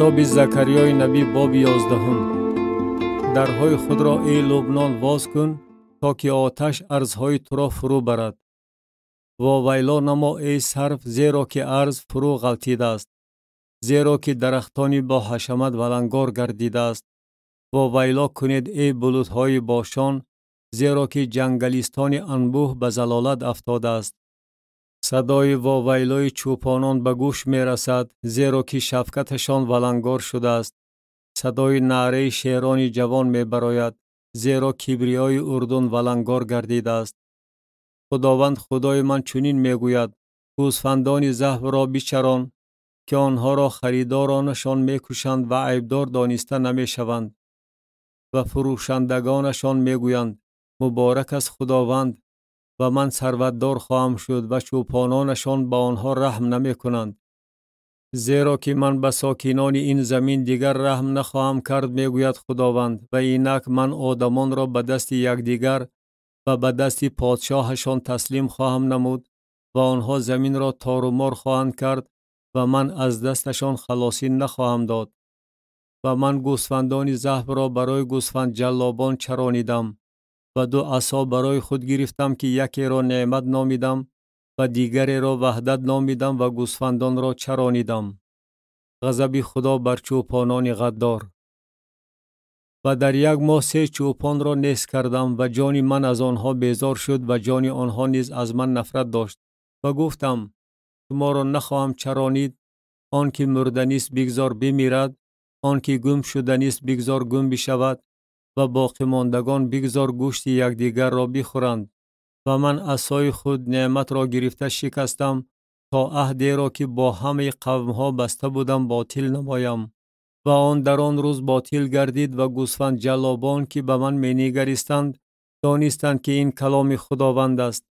Китоби Закариёи набӣ, боби 11. Дарҳои худро, эй Лубнон, воз кун, то ки оташ арзҳои туро фурӯ барад. Вовайло намо, эй сарв, зеро ки арз фурӯ ғалтидааст, зеро ки дарахтони боҳашамат валангор гардидааст. Вовайло кунед, эй булутҳои Бошон, зеро ки ҷангалистони анбӯҳ ба залолат афтодааст. Садои вовайлои чӯпонон ба гӯш мерасад, зеро ки шафкаташон валангор шудааст. Садои наъраи шерони ҷавон мебарояд, зеро кибриёи Урдун валангор гардидааст. Худованд Худои ман чунин мегӯяд: гӯсфандони заҳбро бичарон, ки онҳоро харидоронашон мекушанд ва айбдор дониста намешаванд. Ва фурӯшандагонашон мегӯянд: муборак аст Худованд, ва ман сарватдор хоҳам шуд, ва чӯпононашон ба онҳо раҳм намекунанд. Зеро ки ман ба сокинони ин замин дигар раҳм нахоҳам кард, мегӯяд Худованд, ва инак ман одамонро ба дасти якдигар ва ба дасти подшоҳашон таслим хоҳам намуд, ва онҳо заминро торумор хоҳанд кард, ва ман аз дасташон халосӣ нахоҳам дод. Ва ман гӯсфандони заҳбро барои гӯсфандҷаллобон чаронидам ва ду асо барои худ гирифтам, ки якеро неъмат номидам ва дигареро ваҳдат номидам, ва гӯсфандонро чаронидам. Ғазаби Худо бар чӯпонони ғаддор. Ва дар як моҳ 3 чӯпонро нест кардам, ва ҷони ман аз онҳо безор шуд ва ҷони онҳо низ аз ман нафрат дошт. Ва гуфтам: шуморо нахоҳам чаронид. Он ки мурданист, бигзор бимирад, он ки гум шуданист, бигзор гум бишавад, ва боқимондагон бигзор гӯшти якдигарро бихӯранд. Ва ман асои худ неъматро гирифта шикастам, то аҳдеро, ки бо ҳамаи қавмҳо баста будам, ботил намоям. Ва он дар он рӯз ботил гардид, ва гӯсфандҷаллобон, ки ба ман менигаристанд, донистанд, ки ин каломи Худованд аст.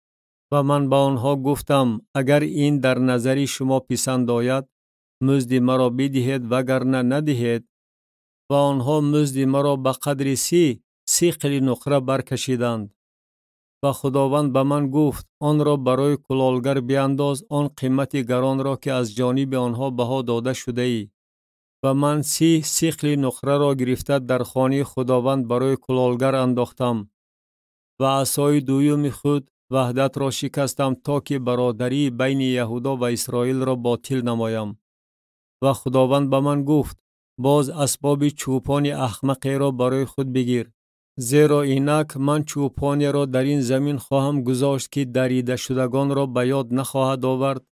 Ва ман ба онҳо гуфтам: агар ин дар назари шумо писанд ояд, музди маро бидиҳед, вагарна надиҳед. Ва онҳо музди маро ба қадри 30 сиқли нуқра баркашиданд. Ва Худованд ба ман гуфт: онро барои кулолгар биандоз, он қимати гаронро, ки аз ҷониби онҳо баҳо дода шудаӣ. Ва ман 30 сиқли нуқраро гирифта дар хонаи Худованд барои кулолгар андохтам. Ва асои дуюми худ ваҳдатро шикастам, то ки бародарии байни Яҳудо ва Исроилро ботил намоям. Ва Худованд ба ман гуфт: боз асбоби чӯпони аҳмақеро барои худ бигир, зеро инак ман чӯпонеро дар ин замин хоҳам гузошт, ки даридашудагонро ба ёд нахоҳад овард,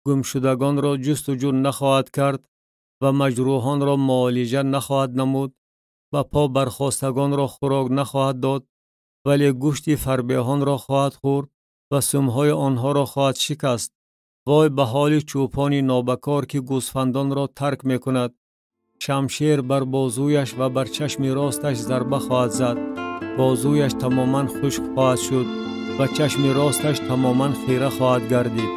гумшудагонро ҷустуҷӯ нахоҳад кард ва маҷрӯҳонро муолиҷа нахоҳад намуд, ва по бархостагонро хӯрок нахоҳад дод, вале гӯшти фарбеҳонро хоҳад хӯрд ва сумҳои онҳоро хоҳад шикаст. Вой ба ҳоли чӯпони нобакор, ки гӯсфандонро тарк мекунад. Шамшер бар бозуяш ва бар чашми росташ зарба хоҳад зад. Бозуяш тамоман хушк хоҳад шуд ва чашми росташ тамоман хира хоҳад гардид.